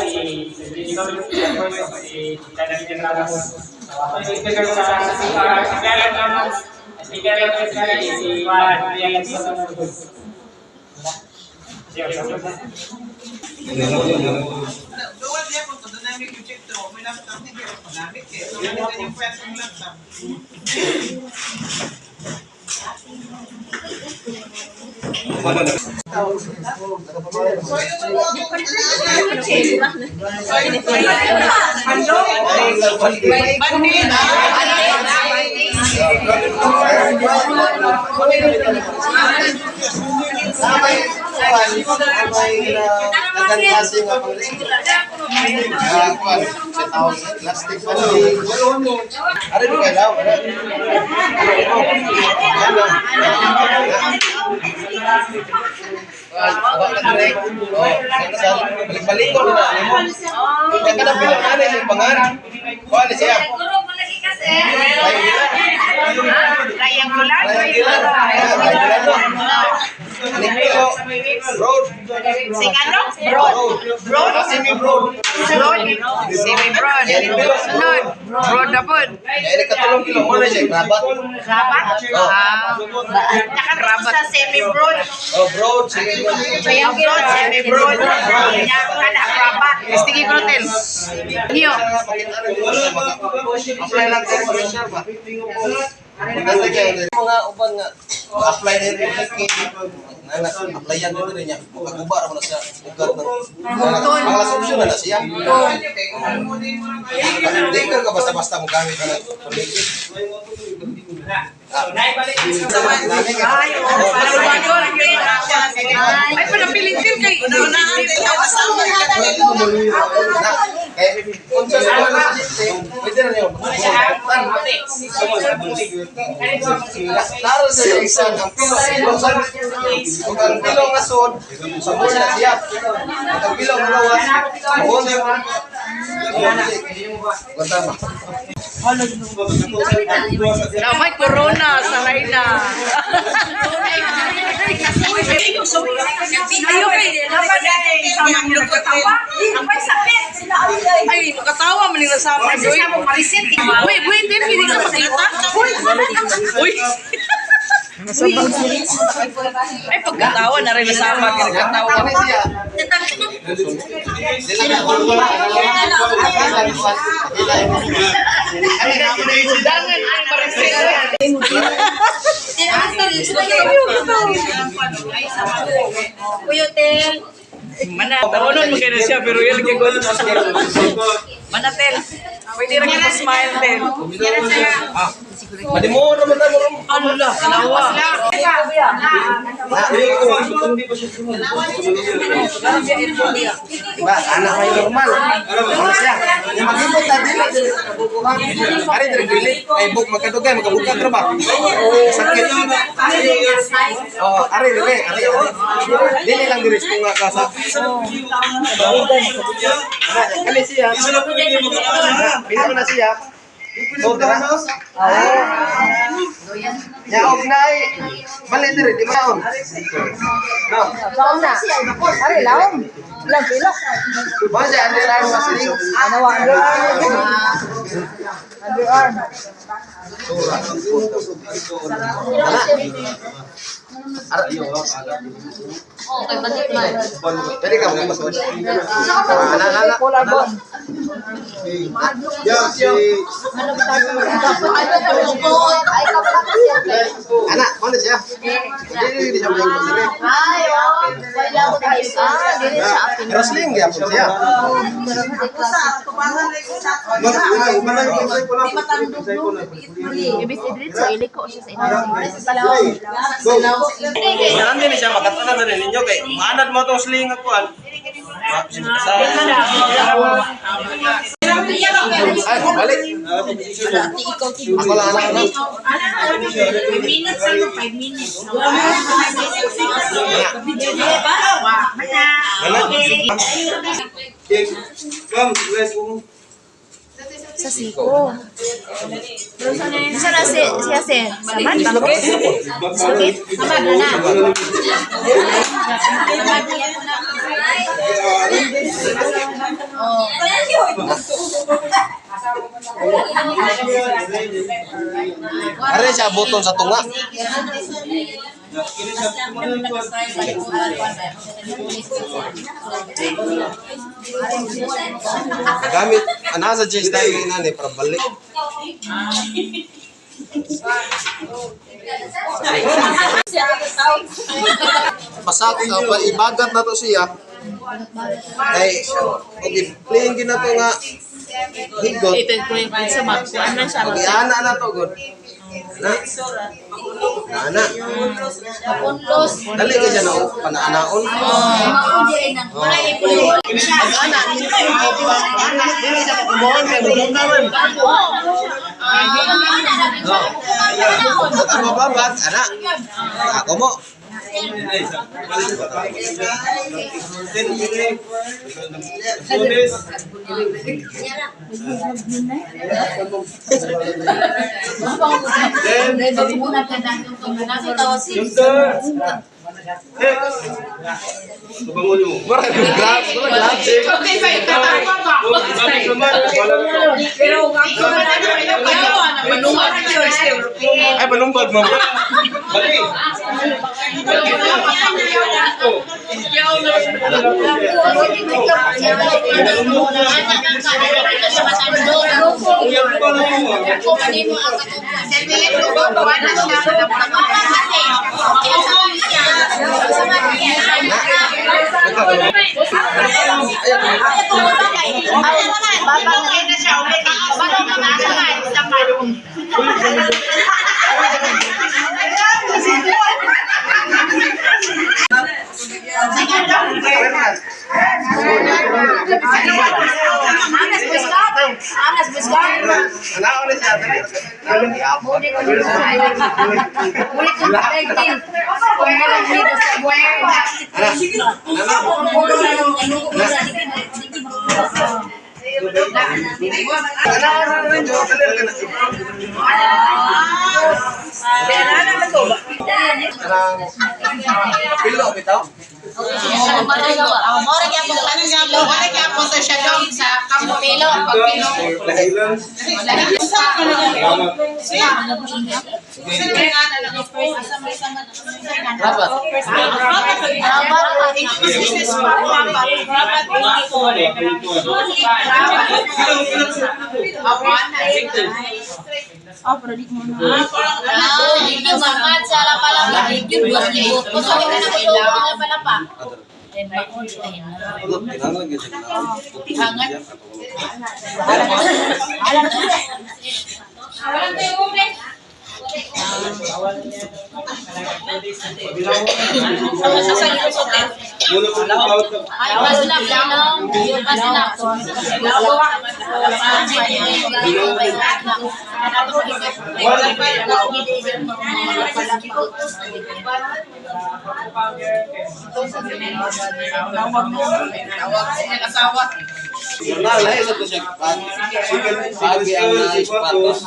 si Jason Ramos, si Daniel Ramos. So, ako yung speaker sa CR, si Clara Ramos, speaker ng SR, si Juan Rian Sonogus. Duwal niya kung doon namin yung check to, may laptop, hindi ko magamit eh. So, hindi na yung pwede ng laptop. So, yun ang mga So, yun ang Bandit! May may nagantasi nga pang kuan sa tawag plastic pa ni. Are di kay law. Balik-balik ko na nimo. Kaya kada pila na ni sa pangan. Kuan ni siya. Guro mo lagi kasi. Triangular? Triangular. Triangular. Aning pilo. Road. Sing ano? Broad. Broad. Semi broad. Broad. Semi broad. Sunod. Broad na pod. Eh, katulong kilo mo na siya. Rabat. Rabat? Ah. Nakarabat sa semi broad. Oh, broad. Sige. Triangular, semi broad. Kana rabat. Sige ko tel. Niyo. Apply lang tayo pressure ba? Maganda kayo. Mga uban nga apply na rin na apply yan dito niya. Makaguba ra man na sa ugat ng mga last option na na siya. Hindi ka basta-basta mo gamit na tourniquet. Ay, oh, Ay, panapilintil kay. Kaya kung sa mga pasyente, pwede na niyo. Klaro sa isang ang pilo, kung ang pilo nga sod, sabon na siya. Kung ang pilo nga lawas, sabon na. Ganda ba? Na may corona sa na. Ayo kay dapat ay makatawa man nila sa akin. Uy, uy, hindi hindi ka makita. Uy. Uy. Ay pagkatawa na rin nasama katawa. Kani siya. Dangan ang mariset. Kuya Tel. Mana, tawanon mo kayo na siya pero yun lagi ko. Mana tel. Pwede ra kita smile tel. Madimo naman tayo mo. Allah, tanawa. Diba, anak may normal. Ano siya? Yung maghimot na dili. Ari diri dili. Ay buk magkadugay magkabukag ra ba? Sakit. Oh, ari dili, ari ari. Dili lang diri kung nga ka sa. Ana, kali siya. Pila ko na siya. So, dira. Ya og nay. Bali diri di maon. No. Laom na. Are, laom. Ilang pilok. Ba siya underarm sa siling. Ano, underarm. Underarm. Okay, batik man. Pwede ka mo. Ana ana. Collarbone. Ay, kapag siya. Ana, ano siya? Dili dili siya mo dili. Ay, oh. Wala ko tayo. Ah, dili siya. Pero sling gyapon siya. Ibis idrit so iliko siya sa Tanan din siya makatanan na ninyo kay maanad mo tong sling nga kuan. Ay, balik. Ako lang anak ano. 5 minutes ano, 5 minutes. Ana. Sa siko. Sa na si siya si Samad ba? Dislocate? Samad na na. Are siya buton sa tunga. Gamit ana sa chest tayo inani para balik. Pasak pa ibagat na to siya. Ay, okay, playing gina to nga higot. Ito yung sa magkuan na siya. Okay, ana na to god. Na. Ana. Dali ka siya na panaanaon. Ana, ana, dili siya kumuon kay mumungkawan. Oh. Ang mababag, ana. Ako mo. Mura grab, mura grab. Okay, ba? Pero Ay, panumbag mo. Ana na siya. Ana, ana, ana, ana. Pilo bitaw. Rapat. Normal, lahi sa to siya. Pagi ang naipatos.